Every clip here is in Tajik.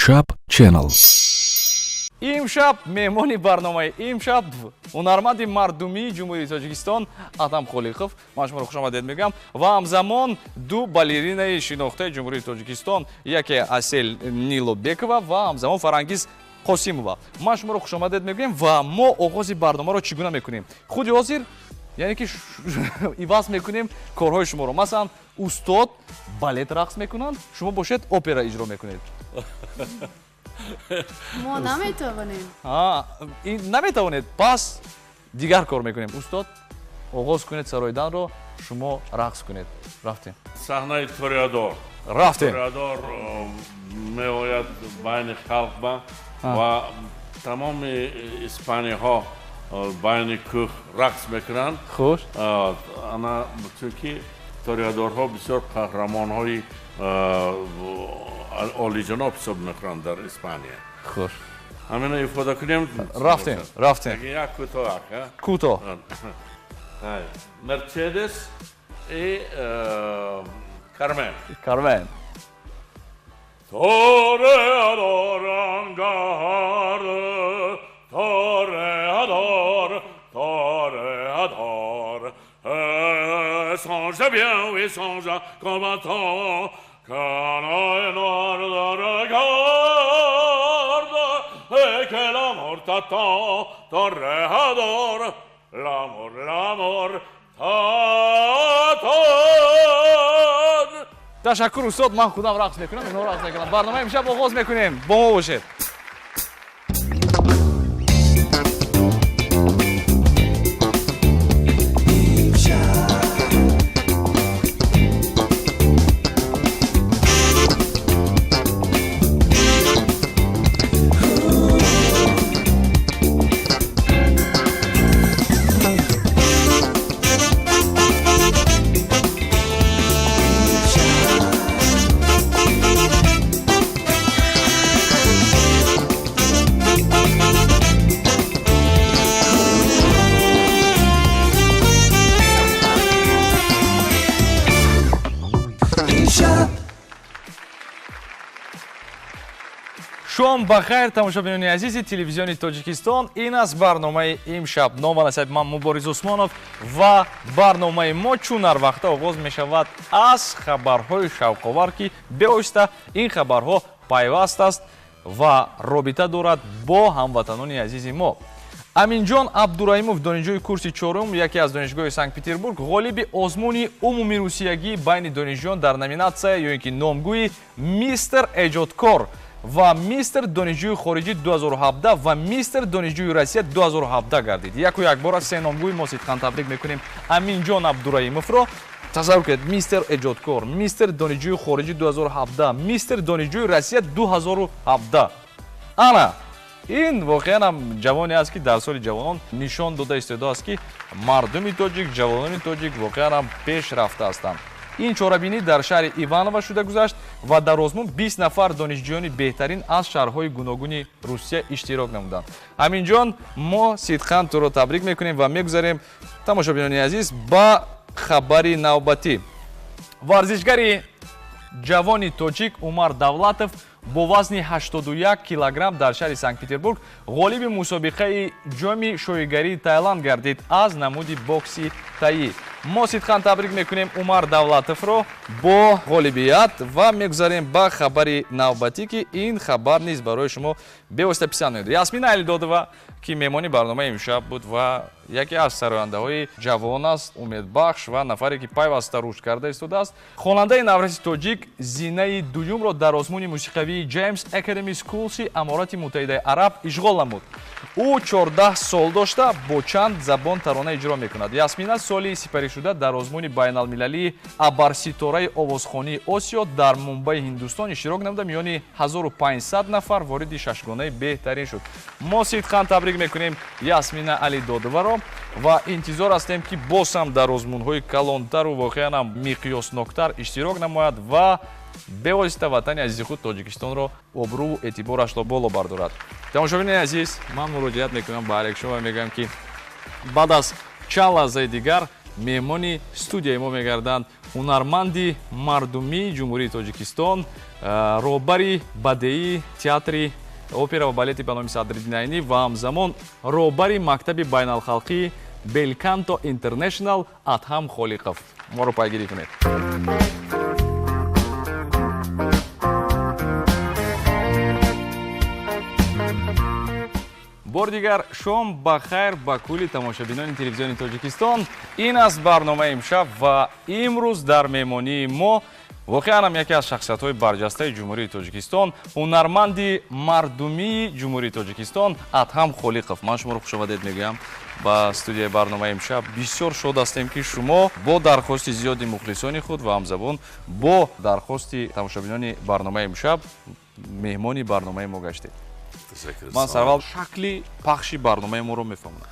Имшаб Channel. Имшаб меҳмони барномаи Имшаб ҳунарманди мардумии Ҷумҳурии Тоҷикистон Адҳам Холиқов. Ман шуморо хушомадед мегӯям ва ҳамзамон ду балеринаи шинохтаи Ҷумҳурии Тоҷикистон, яке Асел Нилобекова ва ҳамзамон Фарангиз Қосимова. Ман шуморо хушомадед мегӯям ва мо оғози барномаро чӣ гуна мекунем? Худи ҳозир, яъне ки иваз мекунем корҳои шуморо. Масалан, устод балет рақс мекунанд, шумо бошед опера иҷро мекунед. Мо наметавонем. Наметавонед, пас дигар кор мекунем. Устод, оғоз кунед сароиданро, шумо рақс кунед. Рафтем. Саҳнаи Тореадор. Рафтем. Тореадор меояд байни халқ ва тамоми испаниҳо байни кӯҳ рақс мекунанд. Хуш. Ана чунки тореадорҳо бисёр қаҳрамонҳои олиҷаноб ҳисоб мекунанд дар Испания. Хуш. Ҳамино ифода кунем. Рафтем, рафтем. Як кӯтоҳ. Кӯтоҳ. Мерседес и Кармен. Кармен. Toreador angarde, toreador, toreador, songe bien, oui, songe combattant, qu'un œil noir te regarde et que l'amour t'attend, toreador, l'amour, l'amour t'attend. Ташаккур, устод, ман худам рақс мекунам, инҳо рақс мекунам. Барномаи имшаб оғоз мекунем. Бо мо бошед. Шом ба хайр, тамошобинони азизи телевизиони Тоҷикистон. Ин аст барномаи Имшаб. Ном ва насаби ман Мубориз Усмонов ва барномаи мо чун ҳар вақта оғоз мешавад аз хабарҳои шавқовар, ки бевосита ин хабарҳо пайваст аст ва робита дорад бо ҳамватанони азизи мо. Аминҷон Абдураимов, донишҷӯи курси чорум яке аз донишгоҳи Санкт-Петербург, ғолиби озмуни умумирусиягӣ байни донишҷӯён дар номинатсия ё ин ки номгӯи Мистер Эҷодкор ва Мистер Донишҷӯи хориҷӣ 2017 ва Мистер Донишҷӯи Россия 2017 гардид. Яку якбора се номгӯи мо сидқан табрик мекунем Аминҷон Абдураимовро. Тасаввур кунед, Мистер Эҷодкор, Мистер Донишҷӯи хориҷӣ 2017, Мистер Донишҷӯи Россия 2017. Ана ин воқеан ҳам ҷавоне аст, ки дар соли ҷавонон нишон дода истодааст, ки мардуми тоҷик, ҷавонони тоҷик воқеан ҳам пеш рафта ҳастанд. Ин чорабинӣ дар шаҳри Иваново шуда гузашт ва дар озмун 20 нафар донишҷӯёни беҳтарин аз шаҳрҳои гуногуни Русия иштирок намуданд. Аминҷон, мо сидқан туро табрик мекунем ва мегузарем, тамошобинони азиз, ба хабари навбатӣ. Варзишгари ҷавони тоҷик Умар Давлатов бо вазни 81 килограмм дар шаҳри Санкт-Петербург ғолиби мусобиқаи ҷоми шоҳигарии Таиланд гардид аз намуди бокси таӣ. Мо сидқан табрик мекунем Умар Давлатовро бо ғолибият ва мегузарем ба хабари навбатӣ, ки ин хабар низ барои шумо бевосита писанд меояд. Ясмина Алидодова, ки меҳмони барномаи имшаб буд ва яке аз сарояндаҳои ҷавон аст, умедбахш ва нафаре, ки пайваста рушд карда истодааст, хонандаи навраси тоҷик зинаи дуюмро дар озмуни мусиқавии James Academy Schools Аморати Муттаҳидаи Араб ишғол намуд. Ӯ 14 сол дошта бо чанд забон тарона иҷро мекунад. Ясмина соли сипаришуда дар озмуни байналмилалии абарситораи овозхонии Осиё дар Мумбаи Ҳиндустон иштирок намуда миёни 1500 нафар вориди шашгонаи беҳтарин шуд. Мо сидқан табрик мекунем Ясмина Алидодоваро ва интизор ҳастем, ки боз ҳам дар озмунҳои калонтару воқеан ҳам миқёсноктар иштирок намояд ва бевосита ватани азизи худ Тоҷикистонро обрӯву эътиборашро боло бардорад. Тамошобинони азиз, ман муроҷиат мекунам ба ҳар як шумо ва мегӯям, ки баъд аз чанд лаҳзаи дигар меҳмони студияи мо мегарданд Ҳунарманди мардумии Ҷумҳурии Тоҷикистон, роҳбари бадеии театри опера ва балети ба номи Садриддин Айнӣ ва ҳамзамон роҳбари мактаби байналхалқии Белканто Интернешнал Адҳам Холиқов. Моро пайгирӣ кунед. Бори дигар шом ба хайр ба кулли тамошобинони телевизиони Тоҷикистон. Ин аст барномаи имшаб ва имрӯз дар меҳмонии мо воқеан ҳам яке аз шахсиятҳои барҷастаи Ҷумҳурии Тоҷикистон, ҳунарманди мардумии Ҷумҳурии Тоҷикистон Адҳам Холиқов. Ман шуморо хушомадед мегӯям ба студияи барномаи имшаб. Бисёр шод ҳастем, ки шумо бо дархости зиёди мухлисони худ ва ҳамзабон бо дархости тамошобинони барномаи имшаб меҳмони барномаи мо гаштед. Ман сараввал шакли пахши барномаи моро мефаҳмонам.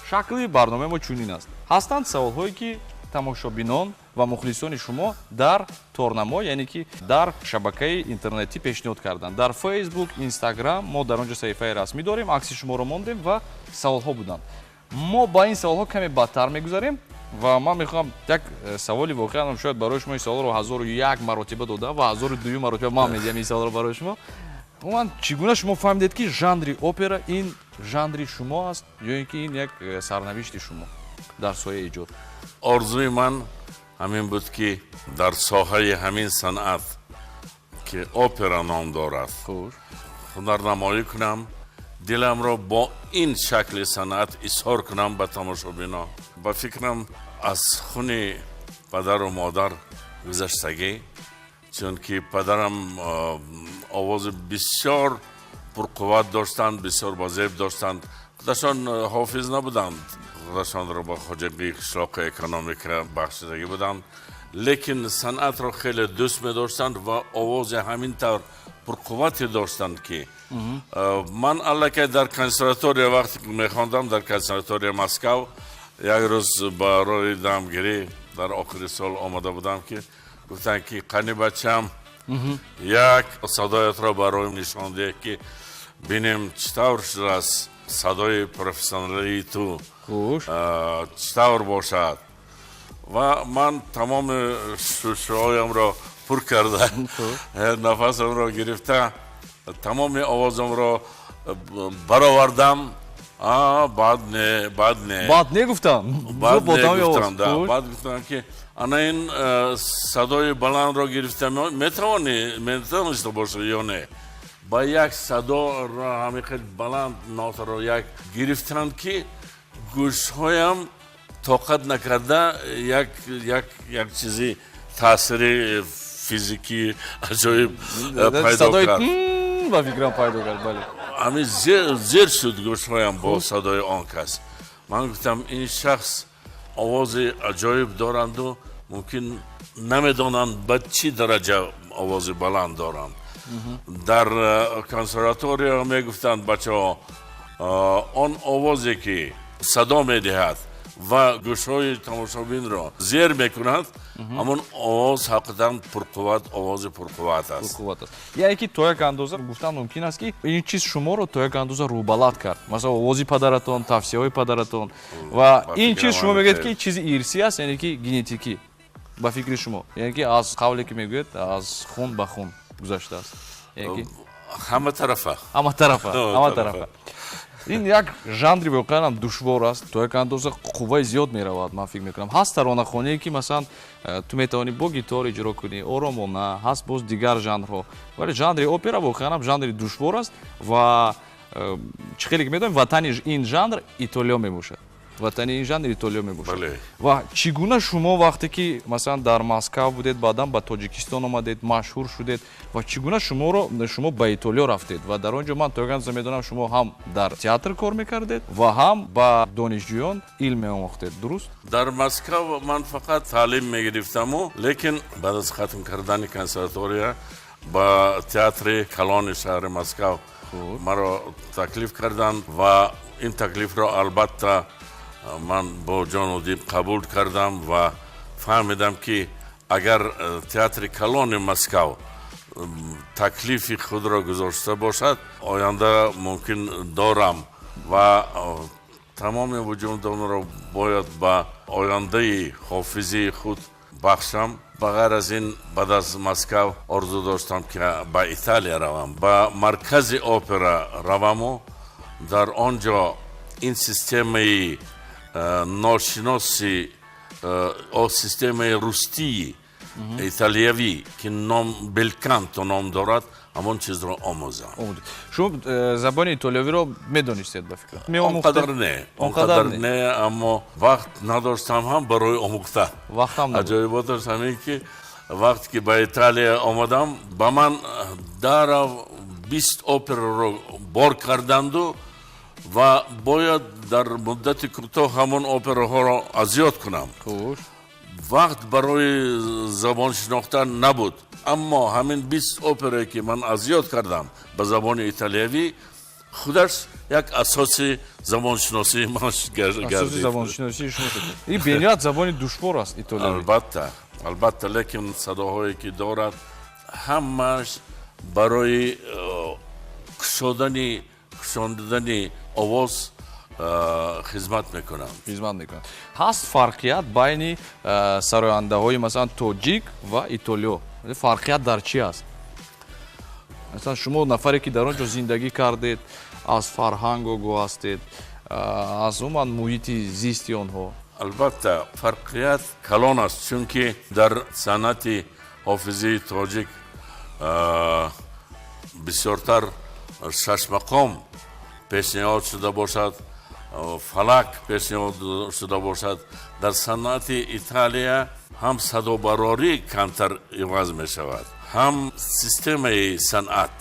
Шакли барномаи мо чунин аст. Ҳастанд саволҳое, ки тамошобинон ва мухлисони шумо дар торнамо, яъне ки дар шабакаи интернетӣ пешниҳод карданд. Дар Фейсбук, Инстаграм мо дар он ҷо саҳифаи расмӣ дорем, акси шуморо мондем ва саволҳо буданд. Мо ба ин саволҳо каме баъдтар мегузарем ва ман мехоҳам як саволи воқеан шояд барои шумо ин саволро 1001 маротиба дода ва 1002 маротиба ман медиҳам ин саволро барои шумо. Умуман, чӣ гуна шумо фаҳмидед, ки жанри опера ин жанри шумо аст ё ин ки ин як сарнавишти шумо дар соҳаи эҷод? Орзуи ман ҳамин буд, ки дар соҳаи ҳамин санъат, ки опера ном дорад, ҳунарнамоӣ кунам, диламро бо ин шакли санъат изҳор кунам ба тамошобино. Ба фикрам, аз хуни падару модар гузаштагӣ, чунки падарам овози бисёр пурқувват доштанд, бисёр базеб доштанд. Худашон ҳофиз набуданд, худашонро ба хоҷагии қишлоқи экономика бахшидагӣ буданд, лекин санъатро хеле дӯст медоштанд ва овози ҳамин тавр пурқуввате доштанд, ки ман аллакай дар консерватория вақте мехондам, дар консерватория Москав, як рӯз барои дамгирӣ дар охири сол омада будам, ки гуфтанд, ки қани бачам, як садоятро барои нишон деҳ, ки бинем, чӣ тавр шудааст садои профессионалии ту, чӣ тавр бошад. Ва ман тамоми шушҳоямро пур карда, нафасамро гирифта, тамоми овозамро баровардам. Баъд не, баъд не. Баъд не гуфтам? Баъд не гуфтам, баъд гуфтам, ки ана ин садои баландро гирифта метавонӣ, метавониста бошад ё не? Ба як садо ҳамин хел баланд нотаро як гирифтанд, ки гӯшҳоям тоқат накарда, як чизи таъсири физикӣ аҷоиб пайдо кард. Ба фикрам, пайдо кард, бале. Ҳамин зер шуд гӯшҳоям бо садои он кас. Ман гуфтам, ин шахс овози аҷоиб доранду мумкин намедонанд, ба чӣ дараҷа овози баланд доранд. Дар консерватория мегуфтанд бачаҳо, он овозе ки садо медиҳад ва гӯшҳои тамошобинро зер мекунад, ҳамон овоз ҳақиқатан пурқувват, овози пурқувват аст. Пурқувват аст, яъне ки то як андоза гуфтан мумкин аст, ки ин чиз шуморо то як андоза рӯбалад кард, масалан, овози падаратон, тавсияҳои падаратон. Ва ин чиз шумо мегӯед, ки чизи ирсӣ аст, яъне ки генетикӣ, ба фикри шумо, яъне ки аз қавле ки мегӯяд, аз хун ба хун гузаштааст. Ҳама тарафа. Ҳама тарафа, ҳама тарафа. Ин як жанри воқеан ҳам душвор аст, то як андоза қувваи зиёд меравад. Ман фикр мекунам, ҳаст таронахоние, ки масалан ту метавонӣ бо гитор иҷро кунӣ оромона, ҳаст боз дигар жанрҳо, вале жанри опера воқеан ҳам жанри душвор аст. Ва чӣ хеле ки медонем, ватани ин жанр Итолиё мебошад, ватани ин жанр Итолиё мебошад. Ва чӣ гуна шумо вақте ки масалан дар Москав будед, баъдан ба Тоҷикистон омадед, машҳур шудед, ва чӣ гуна шуморо шумо ба Итолиё рафтед? Ва дар он ҷо ман то як андоза медонам, шумо ҳам дар театр кор мекардед ва ҳам ба донишҷӯён илм меомӯхтед, дуруст? Дар Москав ман фақат таълим мегирифтаму, лекин баъд аз хатм кардани консерватория ба театри калони шаҳри Москав маро таклиф карданд ва ин таклифро албатта ман бо ҷону дил қабул кардам ва фаҳмидам, ки агар театри калони Москав таклифи худро гузошта бошад, оянда мумкин дорам ва тамоми вуҷудамро бояд ба ояндаи ҳофизии худ бахшам. Ба ғайр аз ин, баъд аз Москав орзу доштам, ки ба Италия равам, ба маркази опера раваму дар он ҷо ин системаи ношиноси, системаи рустии италиявӣ, ки ном белканто ном дорад, ҳамон чизро омӯзам. Шумо забони итолиявиро медонистед, ба фикрам? Он қадар не, он қадар не, аммо вақт надоштам ҳам барои омӯхтан. Вақтам. Аҷоиботаш ҳамин, ки вақте ки ба Италия омадам, ба ман дарав 20 операро бор карданду ва бояд дар муддати кӯтоҳ ҳамон операҳоро аз ёд кунам. Вақт барои забон шинохтан набуд, аммо ҳамин 20 операе, ки ман аз ёд кардам ба забони италиявӣ, худаш як асоси забоншиносии ман гардид. Забоншиносии шумо. Ин бениҳоят забони душвор аст, итолиявӣ. Албатта, албатта, лекин садоҳое, ки дорад, ҳамааш барои кушодани овоз хизмат мекунанд. Хизмат мекунанд. Ҳаст фарқият байни сарояндаҳои, масалан, тоҷик ва итолиё? Фарқият дар чи аст? Масалан, шумо нафаре, ки дар он ҷо зиндагӣ кардед, аз фарҳанг огоҳ ҳастед, аз умуман муҳити зисти онҳо. Албатта, фарқият калон аст, чунки дар санъати ҳофизии тоҷик бисёртар шашмақом пешниҳод шуда бошад, фалак пешниҳод шуда бошад, дар санъати Италия ҳам садобарорӣ камтар иваз мешавад, ҳам системаи санъат,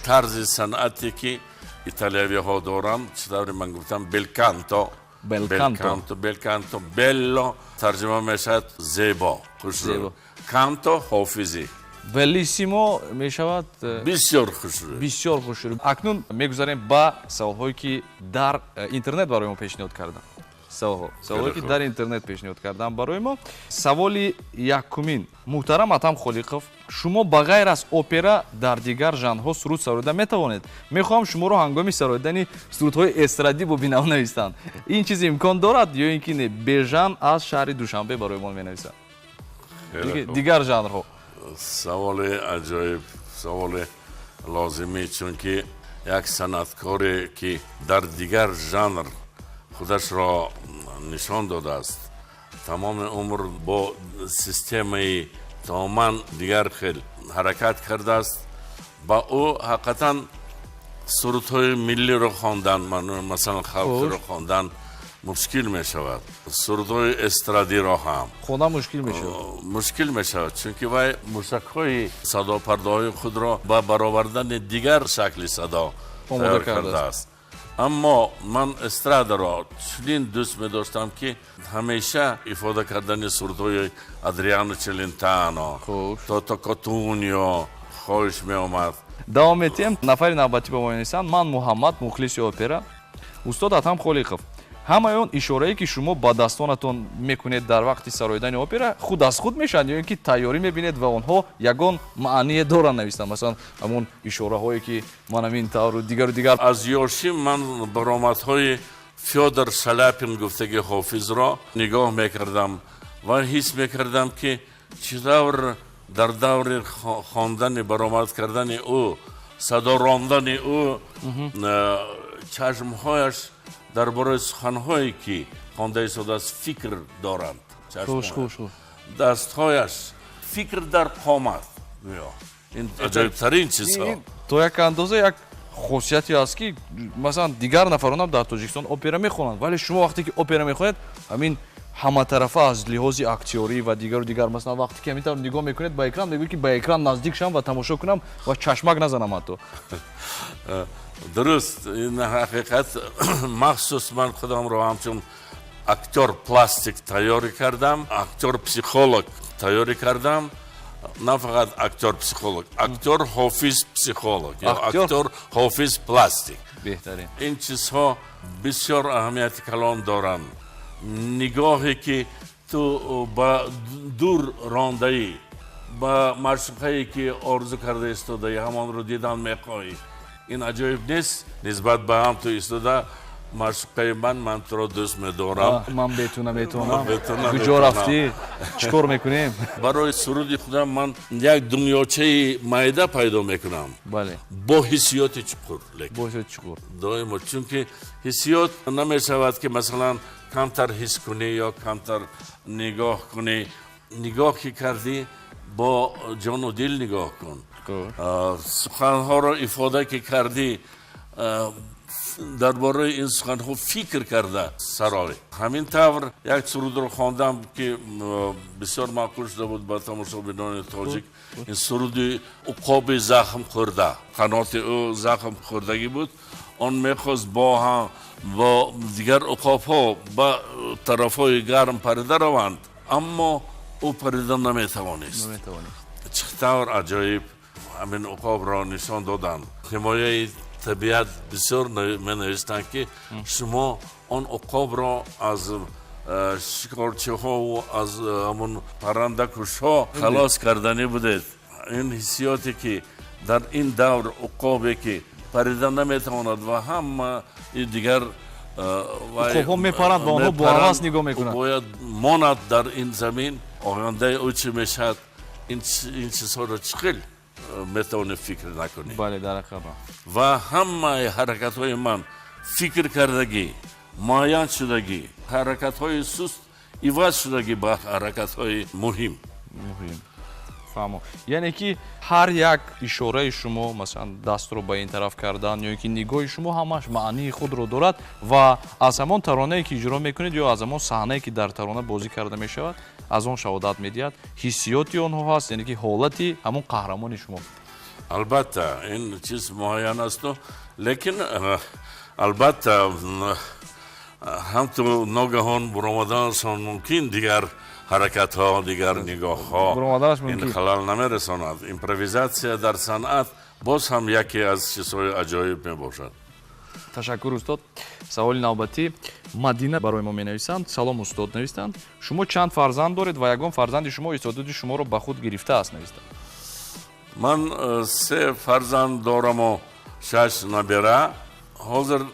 тарзи санъате, ки италиявиҳо доранд, чӣ тавре ман гуфтам, белканто. Белканто. Белканто, белло тарҷима мешавад зебо, хушрӯ, канто ҳофизӣ. Беллиссимо мешавад. Бисёр хушрӯ. Бисёр хушрӯ. Акнун мегузарем ба саволҳое, ки дар интернет барои мо пешниҳод карданд. Саволҳо, саволҳое, ки дар интернет пешниҳод карданд барои мо. Саволи якумин: муҳтарам Атам Холиқов, шумо ба ғайр аз опера дар дигар жанрҳо суруд сароида метавонед? Мехоҳам шуморо ҳангоми сароидани сурудҳои эстрадӣ бубинам, навистанд. Ин чиз имкон дорад ё ин ки не? Бежан аз шаҳри Душанбе барои мо менависад. Дигар жанрҳо. Саволи аҷоиб, саволи лозимӣ, чунки як санъаткоре, ки дар дигар жанр худашро нишон додааст, тамоми умр бо системаи тамоман дигар хел ҳаракат кардааст, ба ӯ ҳақиқатан сурудҳои миллиро хондан, масалан, халқиро хондан мушкил мешавад, сурудҳои эстрадиро ҳам хондан мушкил мешавад. Мушкил мешавад, чунки вай мушакҳои садопардаҳои худро ба баровардани дигар шакли садо тайёр кардааст. Аммо ман эстрадаро чунин дӯст медоштам, ки ҳамеша ифода кардани сурудҳои Адриано Челентано, Тото Котунио хоҳиш меомад. Давом метиҳем. Нафари навбатӣ ба мо менависанд: ман Муҳаммад, мухлиси опера. Устод Атам Холиқов, ҳамаи он ишорае, ки шумо ба дастонатон мекунед дар вақти сароидани опера, худ аз худ мешаванд ё ин ки тайёрӣ мебинед ва онҳо ягон маъние доранд? Навистанд. Масалан, ҳамон ишораҳое, ки ман ҳамин тавру дигару дигар. Аз ёшӣ ман баромадҳои Фёдор Шаляпин гуфтаги ҳофизро нигоҳ мекардам ва ҳис мекардам, ки чӣ тавр дар даври хондани, баромад кардани ӯ, садо рондани ӯ, чашмҳояш дар бораи суханҳое, ки хонда истодааст, фикр доранд, дастҳояш фикр дар қомат. Гӯё ин аҷоибтарин чизҳо. То як андоза як хосияте аст, ки масалан, дигар нафаронам дар Тоҷикистон опера мехонанд, вале шумо вақте ки опера мехонед, ҳамин ҳаматарафа, аз лиҳози актёрӣ ва дигару дигар, масалан, вақте ки ҳамин тавр нигоҳ мекунед ба экран, мегӯед, ки ба экран наздик шавам ва тамошо кунам ва чашмак назанам ҳатто. Дуруст, ин ҳақиқат. Махсус ман худамро ҳамчун актёр пластик тайёрӣ кардам, актёр психолог тайёрӣ кардам, на фақат актёр психолог, актёр ҳофиз психолог ё актёр ҳофиз пластик. Беҳтарин. Ин чизҳо бисёр аҳамияти калон доранд. Нигоҳе, ки ту ба дур рондаӣ, ба маъшуқае, ки орзу карда истодаӣ, ҳамонро дидан мехоҳӣ, ин аҷоиб нест, нисбат ба ҳам ту истода. Маъшуқаи ман, ман туро дӯст медорам. Ман бе ту наметавонам. Куҷо рафтӣ, чӣ кор мекунем? Барои суруди худам ман як дунёчаи майда пайдо мекунам. Бале. Бо ҳиссиёти чуқур. Бо ҳиссиёти чуқур. Доимо, чунки ҳиссиёт намешавад, ки масалан камтар ҳис кунӣ ё камтар нигоҳ кунӣ. Нигоҳ ки кардӣ, бо ҷону дил нигоҳ кун. Суханҳоро ифода ки кардӣ, дар бораи ин суханҳо фикр карда сарой. Ҳамин тавр як сурудро хондам, ки бисёр маъқул шуда буд ба тамошобинони тоҷик. Ин суруди уқоби захм хӯрда, қаноти ӯ захм хӯрдагӣ буд, он мехост бо ҳам бо дигар уқобҳо ба тарафҳои гарм парида раванд, аммо ӯ парида наметавонист. Чӣ тавр аҷоиб ҳамин уқобро нишон доданд! Ҳимояи табиат бисёр менавиштанд, ки шумо он уқобро аз шикорчиҳову аз ҳамон паррандакушҳо халос карданӣ будед. Ин ҳиссиёте, ки дар ин давр уқобе, ки парида наметавонад ва ҳамаи дигар уқобҳо мепаранд ва онҳо бо ҳавас нигоҳ мекунанд, бояд монад дар ин замин. Ояндаи ӯ чӣ мешавад? Ин чизҳоро чӣ хел метавонӣ фикр накунӣ? Бале, дар ҳақиқат. Ва ҳамаи ҳаракатҳои ман фикр кардагӣ, муайян шудагӣ, ҳаракатҳои суст иваз шудагӣ ба ҳаракатҳои муҳим. Муҳим, фаҳмо. Яъне ки ҳар як ишораи шумо, масалан дастро ба ин тараф кардан ё ки нигоҳи шумо, ҳамаш маънии худро дорад ва аз ҳамон таронае, ки иҷро мекунед, ё аз ҳамон саҳнае, ки дар тарона бозӣ карда мешавад, аз он шаҳодат медиҳад, ҳиссиёти онҳо ҳаст, яъне ки ҳолати ҳамон қаҳрамони шумо. Албатта, ин чиз муайян асту, лекин албатта ҳамту ногаҳон буромаданашон мумкин, дигар ҳаракатҳо, дигар нигоҳҳо, ин халал намерасонад. Импровизатсия дар санъат боз ҳам яке аз чизҳои аҷоиб мебошад. Ташаккур, устод. Саволи навбатӣ Мадина барои мо менависанд. Салом, устод, навистанд. Шумо чанд фарзанд доред ва ягон фарзанди шумо истеъдоди шуморо ба худ гирифтааст, навистанд. Ман се фарзанд дораму шаш набера. Ҳозир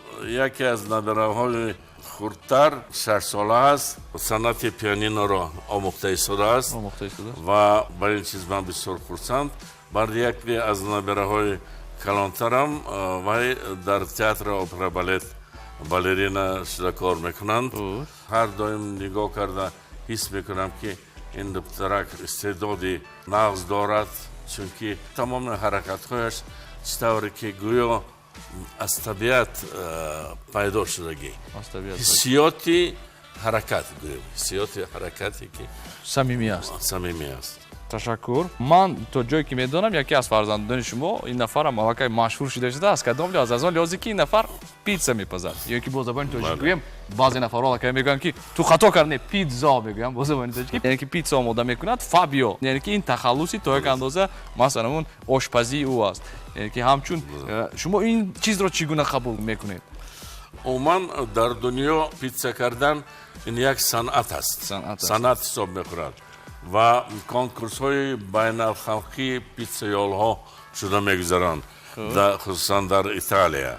яке аз набераҳои хурдтар 6-сола аст, санъати пианиноро омӯхта истодааст ва ба ин чиз ман бисёр хурсанд. Баъд яке аз набераҳои калонтарам, вай дар театри опера балет балерина шуда кор мекунанд. Ҳар доим нигоҳ карда ҳис мекунам, ки ин духтарак истеъдоди нағз дорад, чунки тамоми ҳаракатҳояш чӣ тавре ки гӯё аз табиат пайдо шудагӣ, ҳиссиёти ҳаракат, гӯем, ҳиссиёти ҳаракате, ки самимӣ аст. Самимӣ аст. Ташаккур. Ман то ҷое ки медонам, яке аз фарзандони шумо, ин нафарам аллакай машҳур шуда шудааст. Кадом лиҳоз? Аз он лиҳозе, ки ин нафар питса мепазад, ё ки бо забони тоҷик гӯем, баъзе нафарҳо аллакай мегӯянд, ки ту хато кардӣ, пидзо мегӯям бо забони тоҷикӣ, яъне ки питса омода мекунад. Фабио, яъне ки ин тахаллуси то як андоза масалан он ошпазии ӯ аст. Яъне ки ҳамчун шумо ин чизро чӣ гуна қабул мекунед? Умуман, дар дунё питса кардан ин як санъат аст, санъат ҳисоб мехӯрад ва конкурсҳои байналхалқии питсаёлҳо шуда мегузаранд, хусусан дар Италия.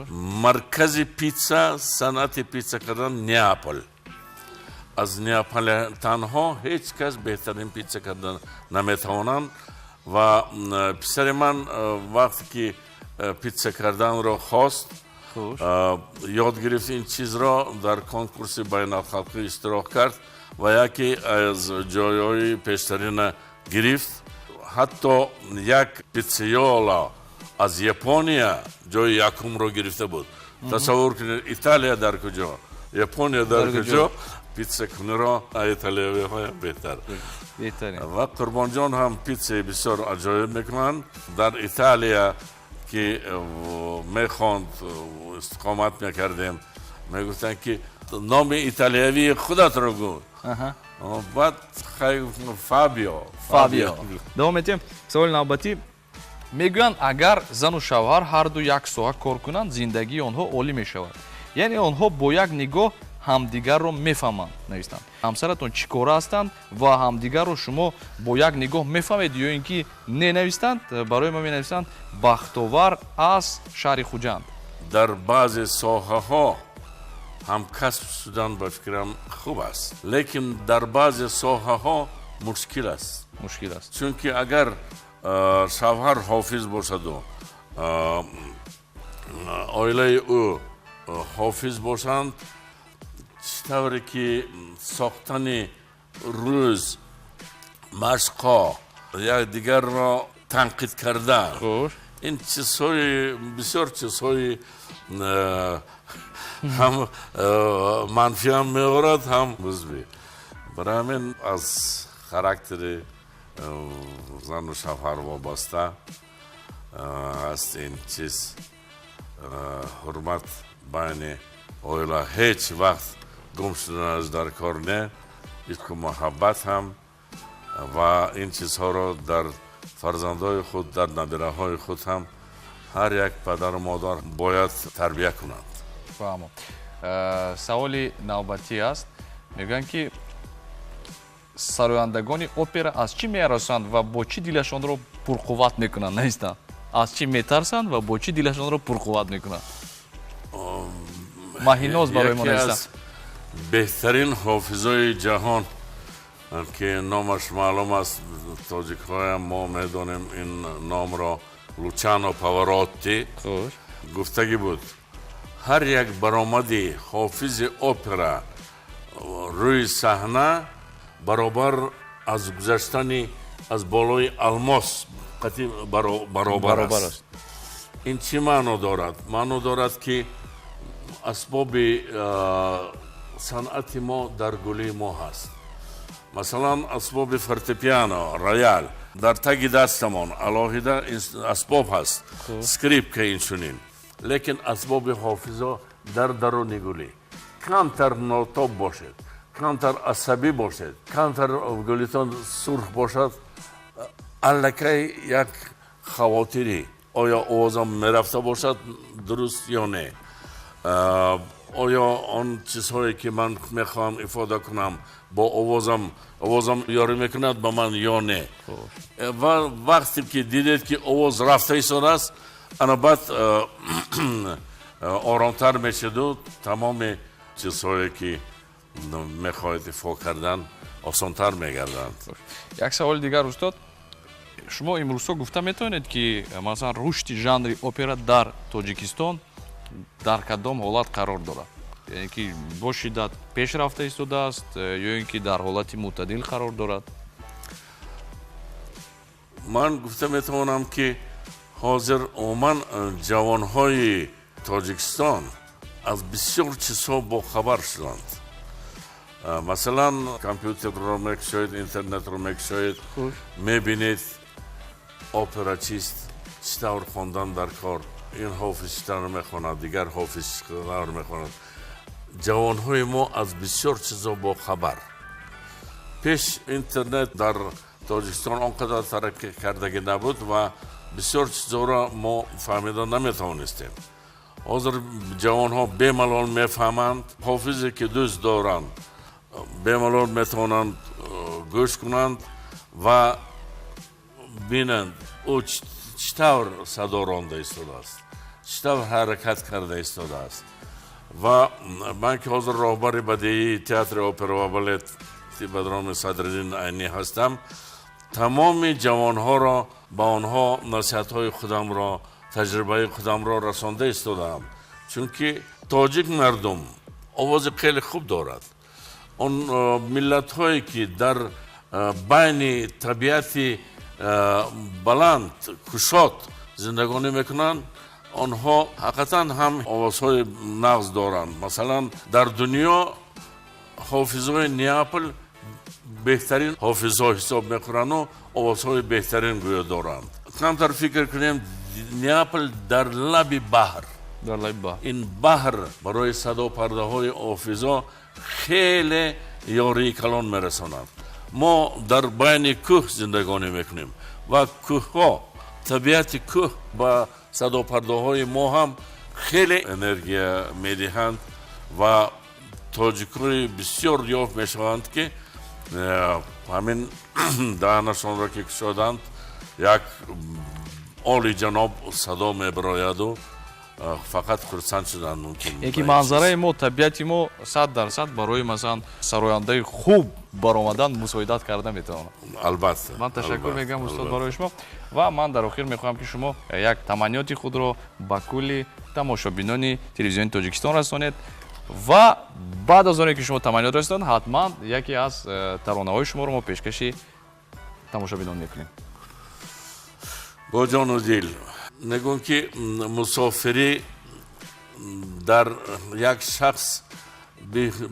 Маркази питса, санъати питса кардан Неапол. Аз неаполитанҳо ҳеҷ кас беҳтарин питса кардан наметавонанд. Ва писари ман вақте ки питса карданро хост, ёд гирифт ин чизро, дар конкурси байналхалқӣ иштирок кард ва яке аз ҷойҳои пештарина гирифт. Ҳатто як питсаёла аз Япония ҷои якумро гирифта буд. Тасаввур кунед, Италия дар куҷо, Япония дар куҷо, питсакуниро италиявиҳоям беҳтар. Ва Қурбонҷон ҳам питсаи бисёр аҷоиб мекунанд. Дар Италия ки мехонд, истиқомат мекардем, мегуфтанд, ки номи италиявии худатро гӯ. Баъд Фабио. Фабио. Давом метиҳем. Саволи навбатӣ. Мегӯянд, агар зану шавҳар ҳарду як соҳа кор кунанд, зиндагии онҳо олӣ мешавад, яъне онҳо бо як нигоҳ ҳамдигарро мефаҳманд, навистанд. Ҳамсаратон чӣ кора ҳастанд ва ҳамдигарро шумо бо як нигоҳ мефаҳмед ё ин ки не, навистанд. Барои мо менависанд Бахтовар аз шаҳри Хуҷанд. Дар баъзе соҳаҳо Ҳамкасб шудан, ба фикрам, хуб аст, лекин дар баъзе соҳаҳо мушкил аст. Мушкил аст. Чунки агар шавҳар ҳофиз бошаду оилаи ӯ ҳофиз бошанд, чӣ тавре ки сохтани рӯз, машқҳо, якдигарро танқид кардан, ин чизҳои бисёр, чизҳои ҳам манфиам меорад, ҳам мусбӣ. Барои ҳамин аз характери зану шавҳар вобаста аст ин чиз. Ҳурмат байни оила ҳеҷ вақт гум шуданаш дар кор не, ишқу муҳаббат ҳам, ва ин чизҳоро дар фарзандҳои худ, дар набираҳои худ ҳам ҳар як падару модар бояд тарбия кунанд. Фаҳмо. Саволи навбатӣ аст. Мегӯянд, ки сарояндагони опера аз чӣ меҳаросанд ва бо чӣ дилашонро пурқувват мекунанд? Наистанд, аз чӣ метарсанд ва бо чӣ дилашонро пурқувват мекунанд? Маҳиноз барои мо Яке навистанд. аз беҳтарин ҳофизои ҷаҳон, ки номаш маълум аст, тоҷикҳоям мо медонем ин номро, Лучано Паваротти, гуфтагӣ буд: ҳар як баромади ҳофизи опера рӯи саҳна баробар аз гузаштани аз болои алмос қатъи баробар Баробар аст. аст. Ин чӣ маъно дорад? Маъно дорад, ки асбоби санъати мо дар гулии мо ҳаст. Масалан, асбоби фортепиано, роял дар таги дастамон алоҳида асбоб ҳаст, скрипка инчунин, лекин асбоби ҳофизо дар даруни гулӣ. Камтар нотоб бошед, камтар асабӣ бошед, камтар гулитон сурх бошад, аллакай як хавотирӣ: оё овозам мерафта бошад дуруст ё не, оё он чизҳое, ки ман мехоҳам ифода кунам бо овозам, овозам ёрӣ мекунад ба ман ё не. Ва вақте ки дидед, ки овоз рафта истодааст, ана баъд оромтар мешеду тамоми чизҳое, ки мехоҳед ифо кардан, осонтар мегарданд. Як саволи дигар, устод. Шумо имрӯзҳо гуфта метавонед, ки масалан, рушди жанри опера дар Тоҷикистон дар кадом ҳолат қарор дорад? Яъне ки бо шиддат пеш рафта истодааст ё ин ки дар ҳолати мӯътадил қарор дорад? Ман гуфта метавонам, ки ҳозир умуман ҷавонҳои Тоҷикистон аз бисёр чизҳо бохабар шуданд. Масалан, компютерро мекушоед, интернетро мекушоед, мебинед опера чист, чӣ тавр хондан дар кор, ин ҳофиз чӣ тавр мехонад, дигар ҳофиз чӣ тавр мехонад. Ҷавонҳои мо аз бисёр чизҳо бохабар. Пеш интернет дар Тоҷикистон он қадар тараққӣ кардагӣ набуд ва бисёр чизҳоро мо фаҳмида наметавонистем. Ҳозир ҷавонҳо бемалол мефаҳманд. Ҳофизе, ки дӯст доранд, бемалол метавонанд гӯш кунанд ва бинанд, ӯ чӣ тавр садо ронда истодааст, чӣ тавр ҳаракат карда истодааст. Ва ман, ки ҳозир роҳбари бадеии театри опера ва балет ба номи Садриддин Айнӣ ҳастам, тамоми ҷавонҳоро, ба онҳо насиҳатҳои худамро, таҷрибаи худамро расонда истодаам, чунки тоҷик мардум овози хеле хуб дорад. Он миллатҳое, ки дар байни табиати баланд, кушод зиндагонӣ мекунанд, онҳо ҳақиқатан ҳам овозҳои нағз доранд. Масалан, дар дунё ҳофизҳои Неапл беҳтарин ҳофизҳо ҳисоб мехӯранду овозҳои беҳтарин гӯё доранд. Камтар фикр кунем: Неапл дар лаби баҳр. Дар лаби баҳр. Ин баҳр барои садопардаҳои ҳофизо хеле ёрии калон мерасонад. Мо дар байни кӯҳ зиндагонӣ мекунем ва кӯҳҳо, табиати кӯҳ ба садопардаҳои мо ҳам хеле энергия медиҳанд. Ва тоҷикҳои бисёр ёфт мешаванд, ки ҳамин даҳанашонро ки кушоданд, як олиҷаноб садо мебарояду. Фақат хурсанд шудан мумкин. Яке манзараи мо, табиати мо 100% барои, масалан, сарояндаи хуб баромадан мусоидат карда метавонад. Албатта. Ман ташаккур мегӯям, устод, барои шумо ва ман дар охир мехоҳам, ки шумо як таманниёти худро ба кулли тамошобинони телевизиони Тоҷикистон расонед ва баъд аз оне ки шумо таманниёт расонед, ҳатман яке аз таронаҳои шуморо мо пешкаши тамошобинон мекунем. Бо ҷону дил мегӯм, ки мусофирӣ дар як шахс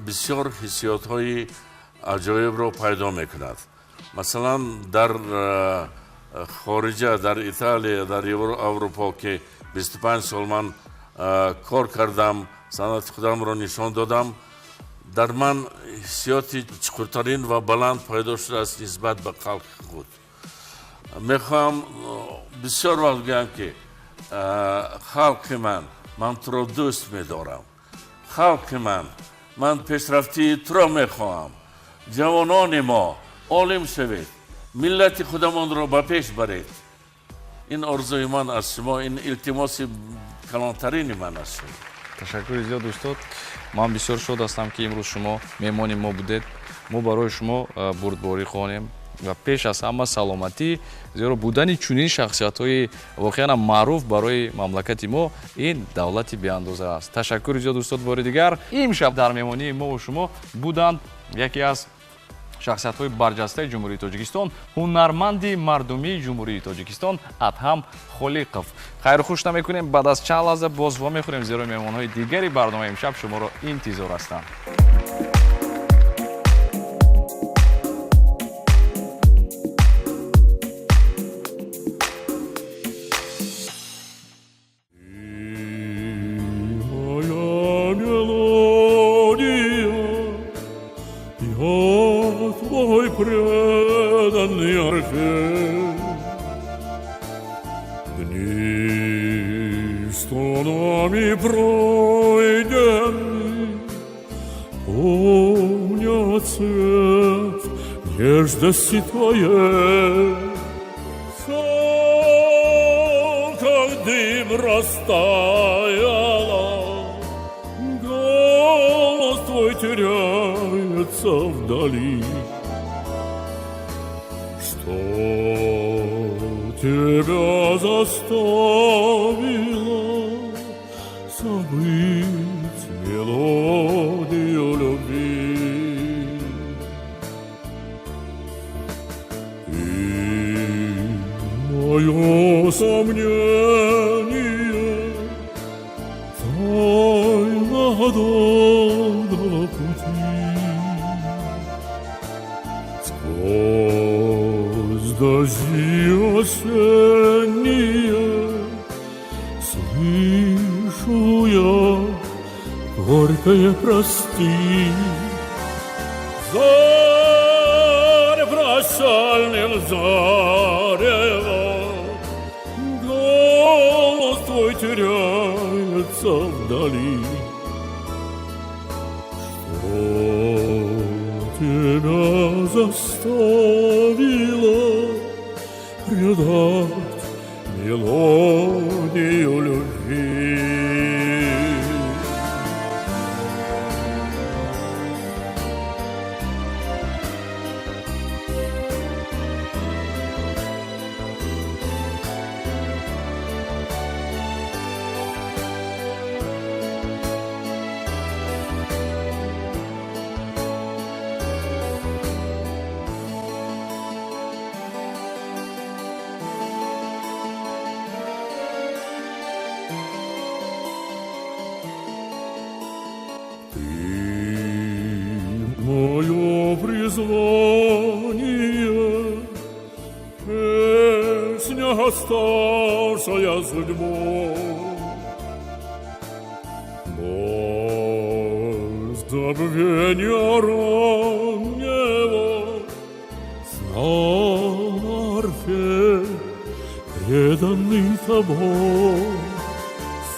бисёр ҳиссиётҳои аҷоибро пайдо мекунад. Масалан, дар хориҷа, дар Италия, дар Аврупо, ки 25 сол ман кор кардам, санъати худамро нишон додам, дар ман ҳиссиёти чуқуртарин ва баланд пайдо шудааст нисбат ба халқи худ. Мехоҳам бисёр вақт гӯям, ки халқи ман, ман туро дӯст медорам, халқи ман, ман пешрафтии туро мехоҳам. Ҷавонони мо, олим шавед, миллати худамонро ба пеш баред. Ин орзуи ман аз шумо, ин илтимоси калонтарини ман аз шумо. Ташаккури зиёд, устод. Ман бисёр шод ҳастам, ки имрӯз шумо меҳмони мо будед. Мо барои шумо бурдборӣ хонем ва пеш аз ҳама саломатӣ, зеро будани чунин шахсиятҳои воқеан маъруф барои мамлакати мо ин давлати беандоза аст. Ташаккури зиёд, устод. Бори дигар, имшаб дар меҳмонии мову шумо буданд яке аз шахсиятҳои барҷастаи Ҷумҳурии Тоҷикистон, ҳунарманди мардумии Ҷумҳурии Тоҷикистон Адҳам Холиқов. Хайру хуш намекунем, баъд аз чанд лаҳза боз вомехӯрем, зеро меҳмонҳои дигари барномаи имшаб шуморо интизор ҳастанд. Моя мелодия, я твой преданный Орфей. Дни, что нами пройдены, помнят цвет нежности твоей. Все, как дым, растаяло, голос твой теряется вдали. Что тебя заставило забыть мелодию любви? И мое сомнение, тайна долгого пути. Сквозь дожди осенние слышу я горькое прости. Заря прощальным заревом, голос твой теряется вдали. Что тебя заставило предать мелодию любви? Ты мое призвание, песня, ставшая судьбой. Боль забвения раннего знал Орфей, преданный тобой.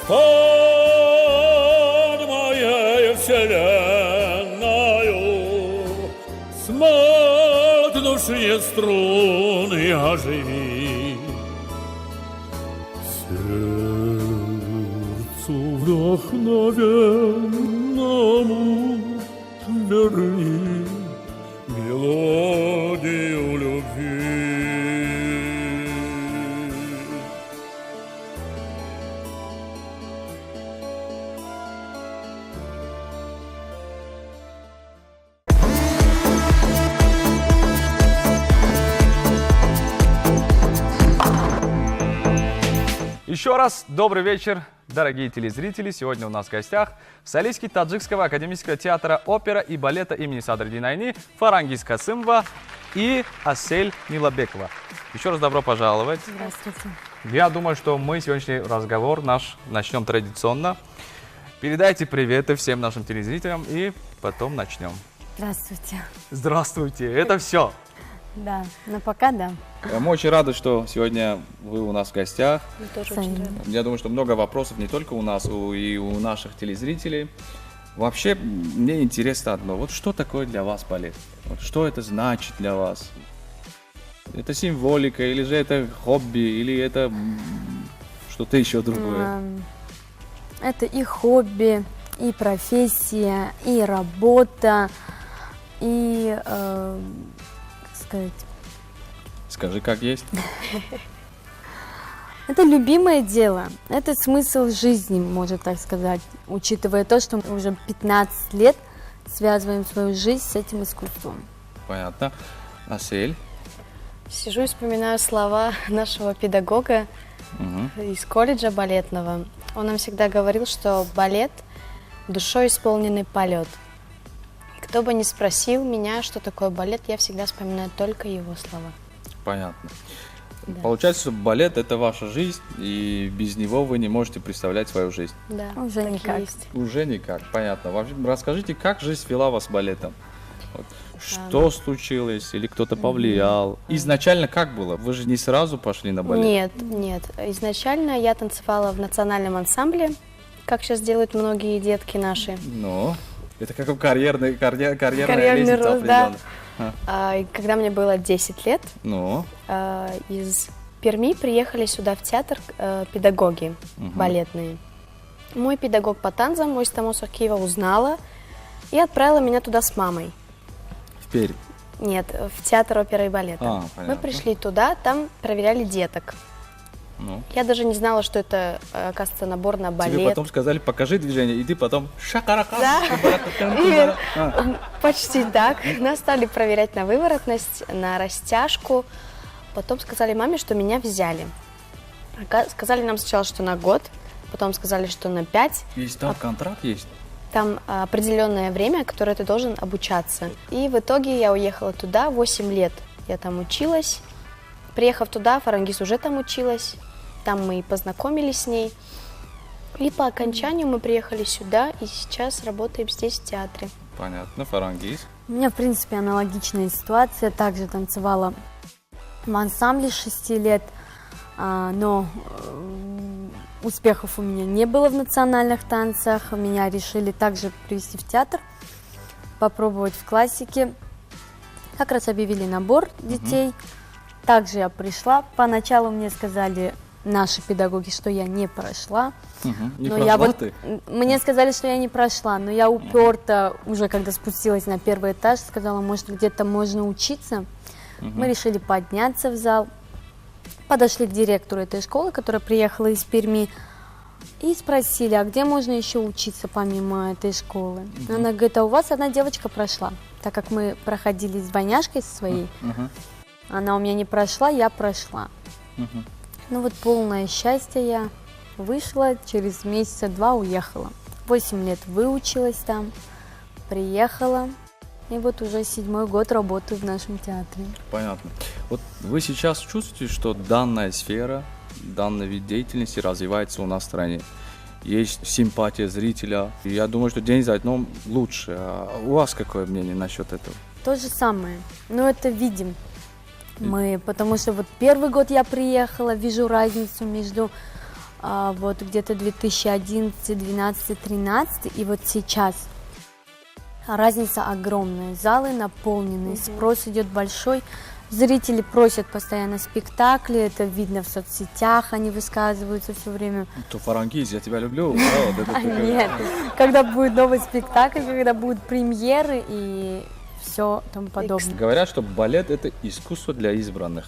Стань моей вселенною, смолкнувшие струны оживи. Сердце Сердцу вдохновенному верни мелодию любви. Еще раз добрый вечер, дорогие телезрители. Сегодня у нас в гостях солистки Таджикского академического театра опера и балета имени Садриддина Айни Фарангиз Касымова и Асель Милабекова. Еще раз добро пожаловать. Здравствуйте. Я думаю, что мы сегодняшний разговор наш начнем традиционно. Передайте приветы всем нашим телезрителям и потом начнем. Здравствуйте. Здравствуйте. Это все. Да, но пока да. Мы очень рады, что сегодня вы у нас в гостях. Мы тоже очень рады. Я думаю, что много вопросов не только у нас, и у наших телезрителей. Вообще, мне интересно одно. Вот что такое для вас балет? Вот что это значит для вас? Это символика, или же это хобби, или это что-то еще другое? Это и хобби, и профессия, и работа, и... сказать. Скажи, как есть. Это любимое дело, это смысл жизни, можно так сказать, учитывая то, что мы уже 15 лет связываем свою жизнь с этим искусством. Понятно. Асель? Сижу и вспоминаю слова нашего педагога из колледжа балетного. Он нам всегда говорил, что балет – душой исполненный полет. Кто бы ни спросил меня, что такое балет, я всегда вспоминаю только его слова. Понятно. Да. Получается, что балет – это ваша жизнь, и без него вы не можете представлять свою жизнь. Да, уже никак. Есть. Уже никак, понятно. Вообще, расскажите, как жизнь вела вас балетом? Вот. Что случилось или кто-то повлиял? Изначально как было? Вы же не сразу пошли на балет? Нет, нет. Изначально я танцевала в национальном ансамбле, как сейчас делают многие детки наши. Ну, это как карьерная лестница рост, да. Когда мне было 10 лет, из Перми приехали сюда в театр педагоги балетные. Мой педагог по танцам, мой Стамосов Киева, узнала и отправила меня туда с мамой. В Пермь? Нет, в театр оперы и балета. Мы пришли туда, там проверяли деток. Ну. Я даже не знала, что это, оказывается, набор на балет. Тебе потом сказали, покажи движение, и ты потом шакарака. Да. Почти так. Нас стали проверять на выворотность, на растяжку. Потом сказали маме, что меня взяли. Сказали нам сначала, что на год, потом сказали, что на 5. Есть там контракт есть? Там определенное время, которое ты должен обучаться. И в итоге я уехала туда, 8 лет я там училась. Приехав туда, Фарангиз уже там училась. Там мы и познакомились с ней. И по окончанию мы приехали сюда, и сейчас работаем здесь, в театре. Понятно. Фарангиз? У меня, в принципе, аналогичная ситуация. Также танцевала в ансамбле 6 лет, но успехов у меня не было в национальных танцах. Меня решили также привести в театр, попробовать в классике. Как раз объявили набор детей. Также я пришла. Поначалу мне сказали наши педагоги, что я не прошла. Не но прошла я вот, ты? Мне сказали, что я не прошла, но я уперта уже, когда спустилась на первый этаж, сказала, может, где-то можно учиться. Мы решили подняться в зал. Подошли к директору этой школы, которая приехала из Перми, и спросили, а где можно еще учиться помимо этой школы? Она говорит, а у вас одна девочка прошла, так как мы проходили с двойняшкой своей. Она у меня не прошла, я прошла. Ну вот полное счастье, я вышла, через месяца два уехала. 8 лет выучилась там, приехала, и вот уже 7-й год работаю в нашем театре. Понятно. Вот вы сейчас чувствуете, что данная сфера, данный вид деятельности развивается у нас в стране? Есть симпатия зрителя. Я думаю, что день за днем лучше. А у вас какое мнение насчет этого? То же самое, но это видим. Мы, потому что вот первый год я приехала, вижу разницу между вот где-то 2011, 2012, 2013 и вот сейчас. Разница огромная, залы наполнены, спрос идет большой, Зрители просят постоянно спектакли, это видно в соцсетях, они высказываются все время. То Фарангиз, я тебя люблю. Да, вот это такое. Нет, когда будет новый спектакль, когда будут премьеры и все тому подобное. Говорят, что балет – это искусство для избранных.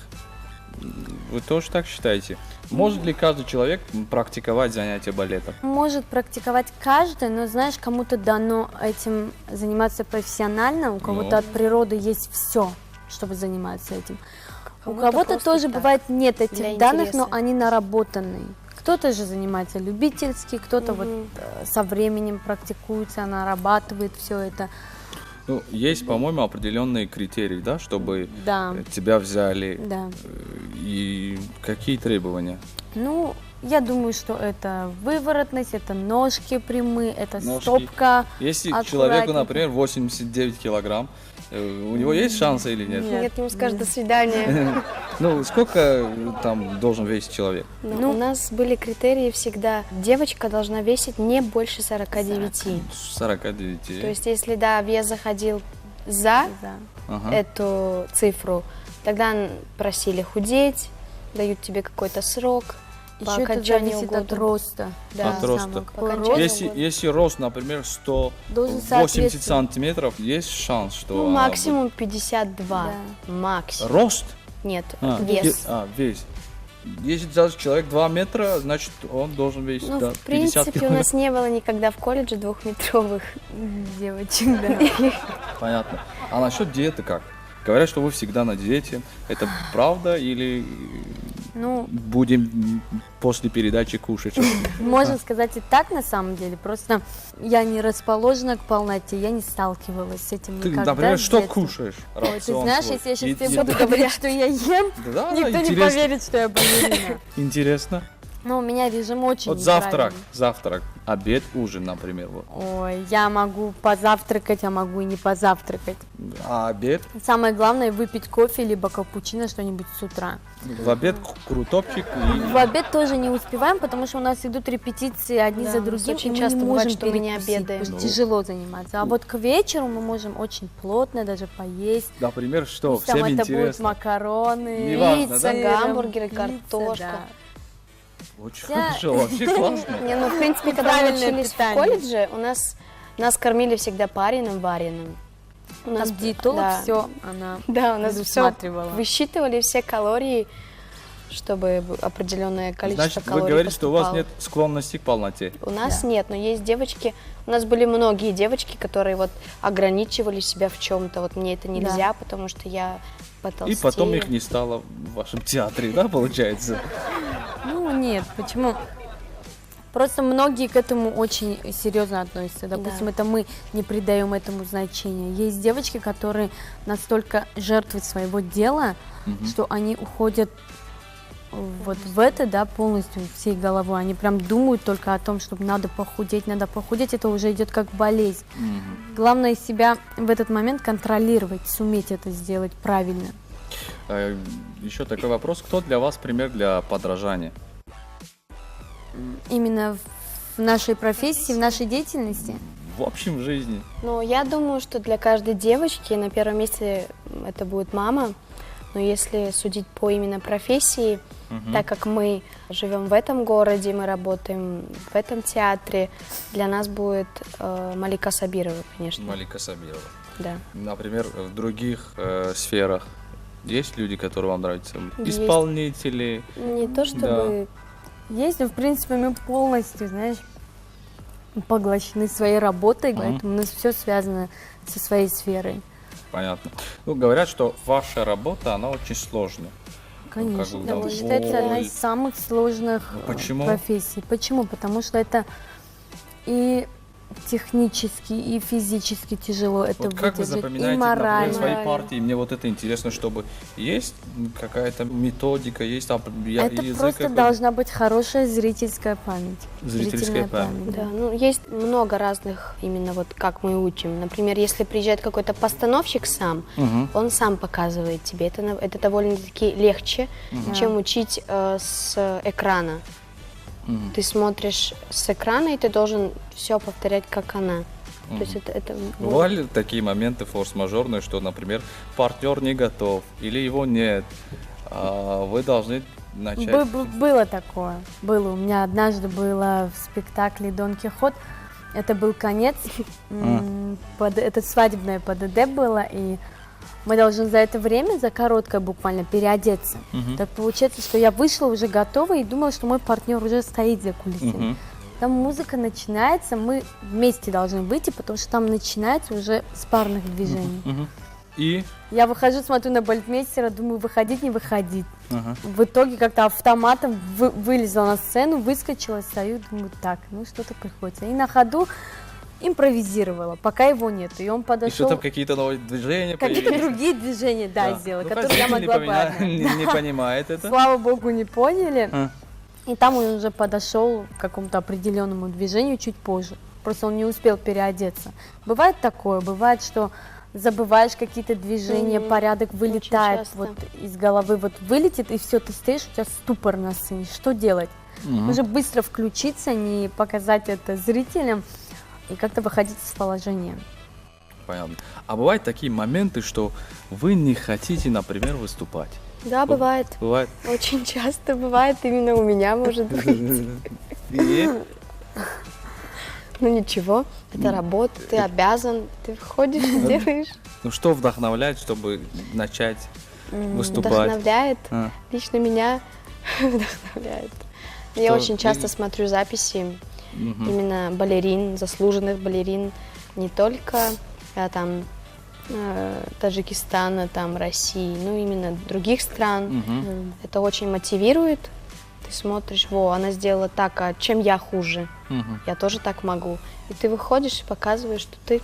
Вы тоже так считаете? Может ли каждый человек практиковать занятия балетом? Может практиковать каждый, но, знаешь, кому-то дано этим заниматься профессионально, у кого-то Ну. от природы есть все, чтобы заниматься этим. У Кому-то кого-то просто тоже так, бывает нет для этих данных, но интереса. они наработанные. Кто-то же занимается любительски, кто-то вот со временем практикуется, нарабатывает все это. Ну, есть, по-моему, определенные критерии, да, чтобы Да. тебя взяли. Да. И какие требования? Ну, я думаю, что это выворотность, это ножки прямые, это Ножки. стопка. Если человеку, аккуратненько. например, 89 килограмм, у него есть шансы или нет? Нет. Нет, ему скажут до свидания. Ну, сколько там должен весить человек? Ну, у нас были критерии всегда. Девочка должна весить не больше 49. 49. То есть, если, да, вес заходил за Да. Ага. эту цифру, тогда просили худеть, дают тебе какой-то срок по Еще это окончанию зависит от года. роста. Да. От роста. Самого. По Какой окончанию рост? Если, года. если рост, например, Должен 180 соответствовать. сантиметров, есть шанс, что Ну, она максимум 52. Да. Максимум. будет- Рост? Нет, А, вес. вес. Если даже человек 2 метра, значит, он должен весить, Ну, да, в 50 принципе, у килограмм. нас не было никогда в колледже двухметровых. Девочек, да. Понятно. А насчет диеты как? Говорят, что вы всегда на диете. Это правда или Ну, будем после передачи кушать? можно сказать и так на самом деле. Просто я не расположена к полноте, я не сталкивалась с этим Ты, никогда. например, с что детства. кушаешь? Ой, ты Рацион знаешь, свой. если я сейчас И- тебе и- буду говорить, что я ем, Да, никто не интересно. поверит, что я балерина. Интересно. Но у меня режим очень Вот завтрак, неправильный. завтрак, обед, ужин, например. Вот. Ой, я могу позавтракать, а могу и не позавтракать. А обед? Самое главное выпить кофе либо капучино, что-нибудь с утра. В обед крутопчик и В обед тоже не успеваем, потому что у нас идут репетиции одни Да, за у нас другим, очень и мы часто не бывает, можем что мы не перекусить, обедаем. потому что тяжело заниматься. А вот к вечеру мы можем очень плотно даже поесть. Например, что? Пусть там Всем это будут интересно. макароны, Неважно, Пицца, да? сыром, гамбургеры, пицца, картошка. да. Очень Вся- хорошо, вообще классно. Не, ну, в принципе, когда мы Правильное учились в питание. колледже, у нас нас кормили всегда пареным, вареным. У нас Там диетолог да. все, она Да, у нас все предусматривала. высчитывали все калории, чтобы определенное количество Значит, вы калорий говорите, что у вас поступало. нет склонности к полноте. У нас нет, но есть девочки, у нас были многие девочки, которые вот ограничивали себя в чем-то. Вот мне это нельзя, потому что я потолстею. И потом их не стало в вашем театре, да, получается? Ну нет, почему? Просто многие к этому очень серьезно относятся. Допустим, Да. это мы не придаем этому значения. Есть девочки, которые настолько жертвы своего дела, что они уходят вот в это, да, полностью всей головой. Они прям думают только о том, что надо похудеть, надо похудеть. Это уже идет как болезнь. Главное себя в этот момент контролировать, суметь это сделать правильно. Еще такой вопрос. Кто для вас пример для подражания? Именно в нашей профессии, в нашей деятельности. В общем, в жизни. Ну, я думаю, что для каждой девочки на первом месте это будет мама. Но если судить по именно профессии, так как мы живем в этом городе, мы работаем в этом театре, для нас будет Малика Сабирова, конечно. Малика Сабирова. Да. Например, в других сферах есть люди, которые вам нравятся? Есть. Исполнители. Не то чтобы... Есть, но в принципе мы полностью, знаешь, поглощены своей работой, поэтому у нас все связано со своей сферой. Понятно. Ну, говорят, что ваша работа, она очень сложная. Конечно, Ну, как бы, это да, считается одна боль. из самых сложных Ну, почему? профессий. Почему? Потому что это и технически, и физически тяжело это Вот как вы выдержать, и запоминаете, например, морально. свои партии? Мне вот это интересно, чтобы есть какая-то методика, есть там Это язык просто какой-то? должна быть хорошая зрительская память. Зрительская Зрительная память. Да, ну есть много разных именно вот как мы учим. Например, если приезжает какой-то постановщик сам, он сам показывает тебе. Это довольно-таки легче, чем учить с экрана. Ты смотришь с экрана, и ты должен все повторять, как она. То есть это Бывали такие моменты форс-мажорные, что, например, партнер не готов или его нет, а вы должны начать... Было такое. Было. У меня однажды было в спектакле «Дон Кихот». Это был конец. Это свадебное ПДД было, и мы должны за это время, за короткое буквально, переодеться. Так получается, что я вышла уже готова и думала, что мой партнер уже стоит за кулисами. Там музыка начинается, мы вместе должны выйти, потому что там начинается уже с парных движений. И? Я выхожу, смотрю на балетмейстера, думаю, выходить, не выходить. В итоге как-то автоматом вылезла на сцену, выскочила, стою, думаю, так, ну что-то приходится. И на ходу импровизировала, пока его нет. И он подошел. И что там, какие-то новые движения? Какие-то другие движения, да, сделала, которые я могла бы. Не понимает это. Слава богу, не поняли. И там он уже подошел к какому-то определенному движению чуть позже. Просто он не успел переодеться. Бывает такое, бывает, что забываешь какие-то движения, порядок вылетает вот из головы, вот вылетит, и все, ты стоишь, у тебя ступор на сцене. Что делать? Нужно быстро включиться, не показать это зрителям и как-то выходить из положения. Понятно. А бывают такие моменты, что вы не хотите, например, выступать? Да, бывает. Бывает? Очень часто бывает, именно у меня, может быть. И? Ну ничего, это работа, ты обязан, ты входишь и делаешь. Ну что вдохновляет, чтобы начать выступать? Вдохновляет? Лично меня вдохновляет. Я очень часто смотрю записи именно балерин, заслуженных балерин, не только там Таджикистана, там России, ну именно других стран. Это очень мотивирует. Ты смотришь, во, она сделала так, а чем я хуже? Я тоже так могу. И ты выходишь и показываешь, что ты...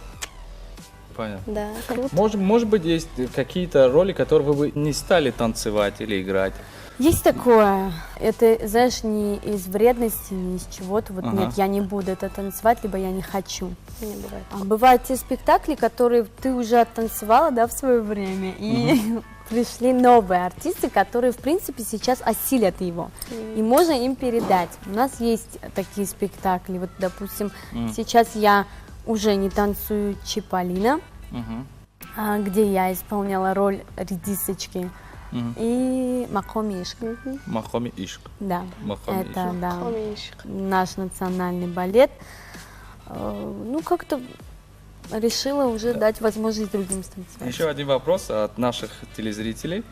Понятно. Да, круто. Может быть, есть какие-то роли, которые вы бы не стали танцевать или играть? Есть такое. Это, знаешь, не из вредности, не из чего-то. Вот нет, я не буду это танцевать, либо я не хочу. Не бывает. А бывают те спектакли, которые ты уже оттанцевала, да, в свое время, и пришли новые артисты, которые, в принципе, сейчас осилят его. И можно им передать. У нас есть такие спектакли. Вот, допустим, сейчас я уже не танцую Чиполлино, где я исполняла роль редисочки. И Мақоми Ишқ. Мақоми Ишқ. Да, Мақоми это Ишқ. Да, Мақоми Ишқ. Наш национальный балет. Ну, как-то решила уже дать возможность другим станцевать. Еще один вопрос от наших телезрителей.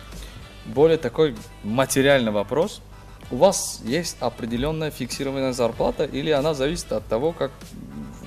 Более такой материальный вопрос. У вас есть определенная фиксированная зарплата или она зависит от того, как...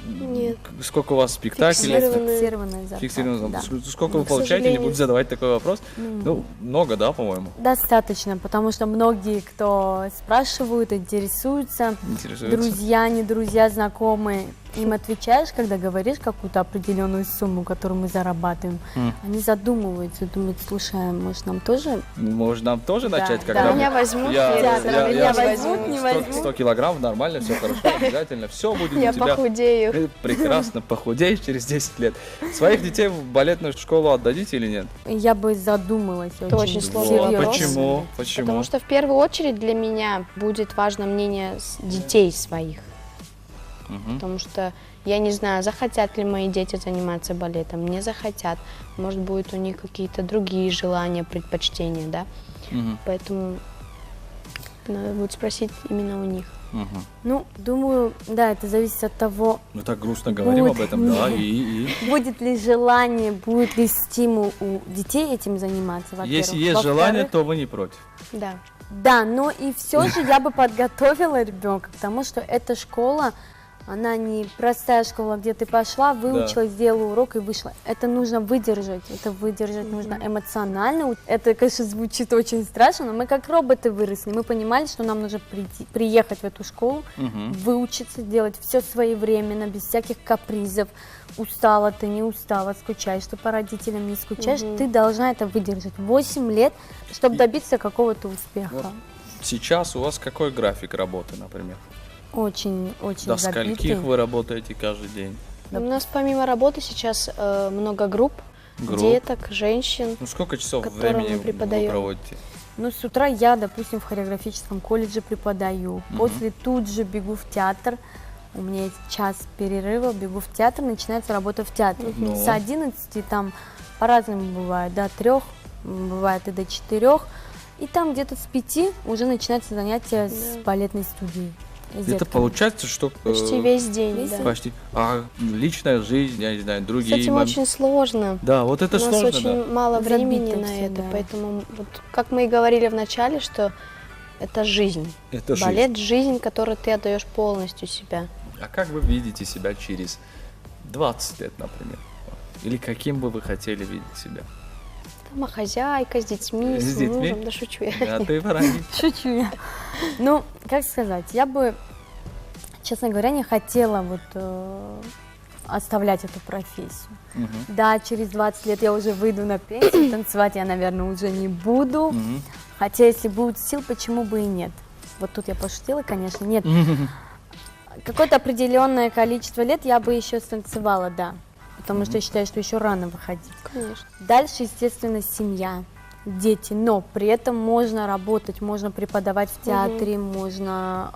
Нет. Сколько у вас спектаклей? Фиксированная зарплата. Фиксированная да. зарплата. Сколько вы К получаете? Не сожалению. буду задавать такой вопрос. Ну, много, да, по-моему? Достаточно, потому что многие, кто спрашивают, интересуются, Интересуются. друзья, не друзья, знакомые, им отвечаешь, когда говоришь какую-то определенную сумму, которую мы зарабатываем, они задумываются, думают, слушай, а может нам тоже... Может нам тоже Да, начать, да. когда Меня возьмут, Меня возьмут, не возьмут. 100 килограмм, нормально, все хорошо, обязательно, все будет Я у тебя. похудею. Ты прекрасно похудеешь через 10 лет. Своих детей в балетную школу отдадите или нет? Я бы задумалась. Это очень сложный Вот. вопрос. Почему? Почему? Потому что в первую очередь для меня будет важно мнение детей своих. Потому что я не знаю, захотят ли мои дети заниматься балетом, не захотят. Может, будут у них какие-то другие желания, предпочтения, да? Поэтому надо будет спросить именно у них. Ну, думаю, да, это зависит от того... Мы так грустно говорим об этом, да, и... Будет ли желание, будет ли стимул у детей этим заниматься, во-первых. Если есть желание, то вы не против. Да. Да, но и все же я бы подготовила ребенка к тому, что эта школа, она не простая школа, где ты пошла, выучила, сделала урок и вышла. Это нужно выдержать, это выдержать нужно эмоционально. Это, конечно, звучит очень страшно, но мы как роботы выросли. Мы понимали, что нам нужно приехать в эту школу, выучиться, делать все своевременно, без всяких капризов. Устала ты, не устала, скучаешь ты по родителям, не скучаешь. Ты должна это выдержать 8 лет, чтобы добиться какого-то успеха. Вот сейчас у вас какой график работы, например? Очень-очень До забитый. скольких вы работаете каждый день? У нас помимо работы сейчас много групп, деток, женщин. Ну сколько часов времени вы проводите? Ну с утра я, допустим, в хореографическом колледже преподаю. После тут же бегу в театр. У меня есть час перерыва, бегу в театр, начинается работа в театре. Ну. С 11 там по-разному бывает, до 3, бывает и до 4. И там где-то с 5 уже начинается занятие с балетной студией. С Это детками. получается, что... Почти весь день, весь да. день. Почти. А личная жизнь, я не знаю, С другие... этим очень сложно. Да, вот это У нас сложно, очень да. мало времени Забито на всё, это, да. поэтому, вот, как мы и говорили в начале, что это жизнь. Это жизнь. Балет – жизнь, которую ты отдаешь полностью себя. А как вы видите себя через 20 лет, например? Или каким бы вы хотели видеть себя? Домохозяйка с детьми, С с, детьми? мужем, да шучу я. Да, ты, Фарангис. Шучу я. Ну, как сказать, я бы, честно говоря, не хотела вот оставлять эту профессию. Да, через 20 лет я уже выйду на пенсию, танцевать я, наверное, уже не буду. Хотя, если будут сил, почему бы и нет? Вот тут я пошутила, конечно, нет. Какое-то определенное количество лет я бы еще станцевала, да. Потому что я считаю, что еще рано выходить. Конечно. Дальше, естественно, семья, дети, но при этом можно работать, можно преподавать в театре, можно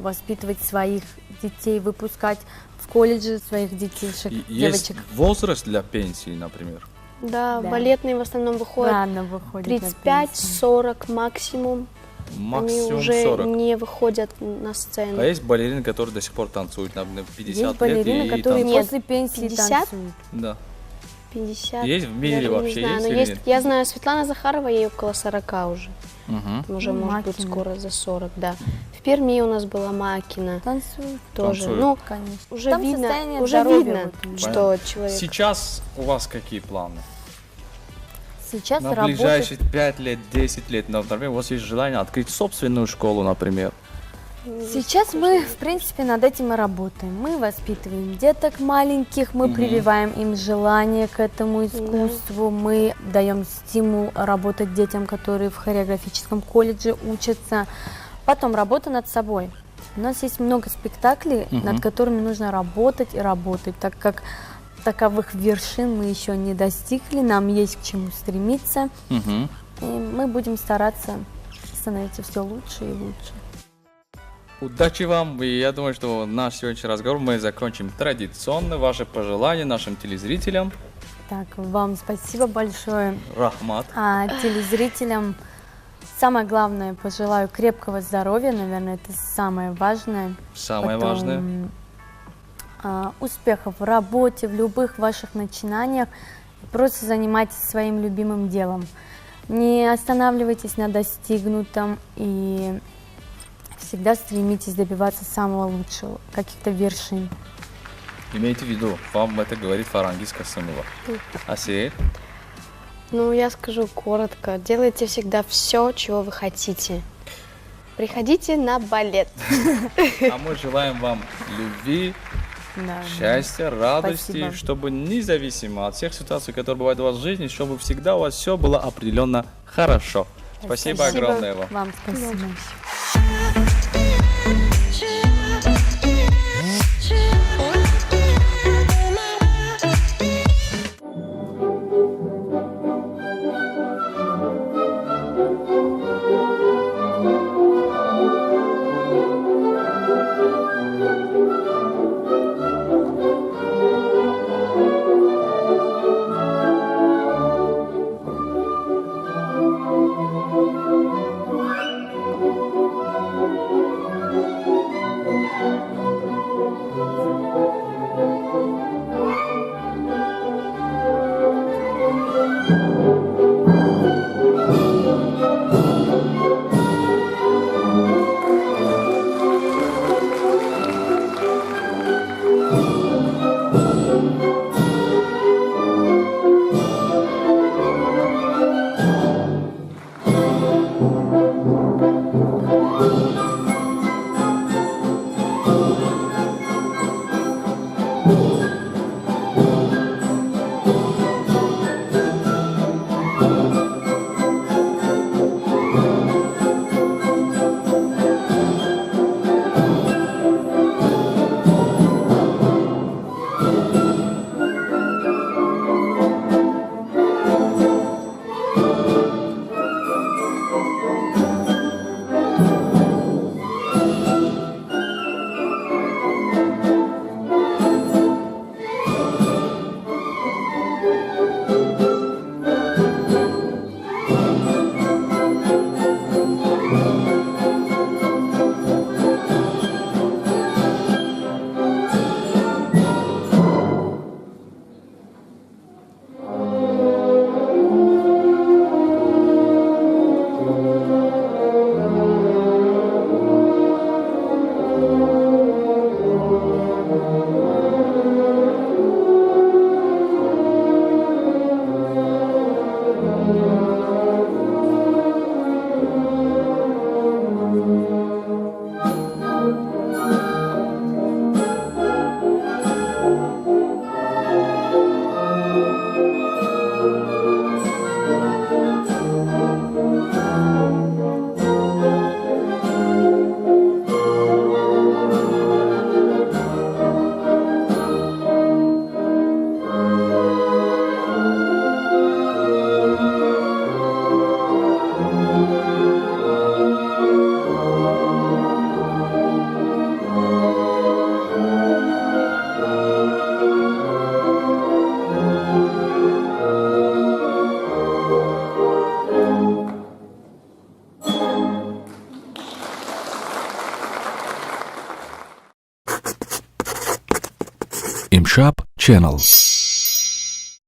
воспитывать своих детей, выпускать в колледже своих детишек, И есть девочек. возраст для пенсии, например? Да, Да. балетные в основном выходят Рано выходит на пенсию. 35-40 максимум. Они Максимум уже 40. не выходят на сцену. А есть балерины, которые до сих пор танцуют на 50 Есть лет балерины, и которые танцуют. после пенсии 50? танцуют. Да. 50. Есть в мире даже не вообще, знаю, есть но или есть, нет? Я знаю, Светлана Захарова, ей около 40 уже. Мгм. Уже, Ну, может быть, Макина. скоро за 40, да. В Перми у нас была Макина Танцуют, тоже. Танцуют. Ну, конечно. уже Там видно, состояние уже здоровья видно, вот у них. что человек... Сейчас у вас какие планы? Сейчас На работать ближайшие 5 лет, 10 лет, например, у вас есть желание открыть собственную школу, например. Сейчас мы, в принципе, над этим и работаем. Мы воспитываем деток маленьких, мы прививаем им желание к этому искусству, мы даем стимул работать детям, которые в хореографическом колледже учатся. Потом работа над собой. У нас есть много спектаклей, над которыми нужно работать и работать, так как таковых вершин мы еще не достигли, нам есть к чему стремиться, Мгм. и мы будем стараться становиться все лучше и лучше. Удачи вам! И я думаю, что наш сегодняшний разговор мы закончим традиционно. Ваши пожелания нашим телезрителям. Так, вам спасибо большое. Раҳмат. А телезрителям самое главное, пожелаю крепкого здоровья, наверное, это самое важное. Самое Потом, важное. Успехов в работе, в любых ваших начинаниях. Просто занимайтесь своим любимым делом. Не останавливайтесь на достигнутом и всегда стремитесь добиваться самого лучшего, каких-то вершин. Имейте в виду, вам это говорит Фарангиз Касымова. Асель? Ну, я скажу коротко. Делайте всегда все, чего вы хотите. Приходите на балет. А мы желаем вам любви, Да. счастья, радости, Спасибо. чтобы независимо от всех ситуаций, которые бывают у вас в жизни, чтобы всегда у вас все было определенно хорошо. Спасибо, Спасибо. огромное вам. Вам спасибо. Thank Имшаб Channel.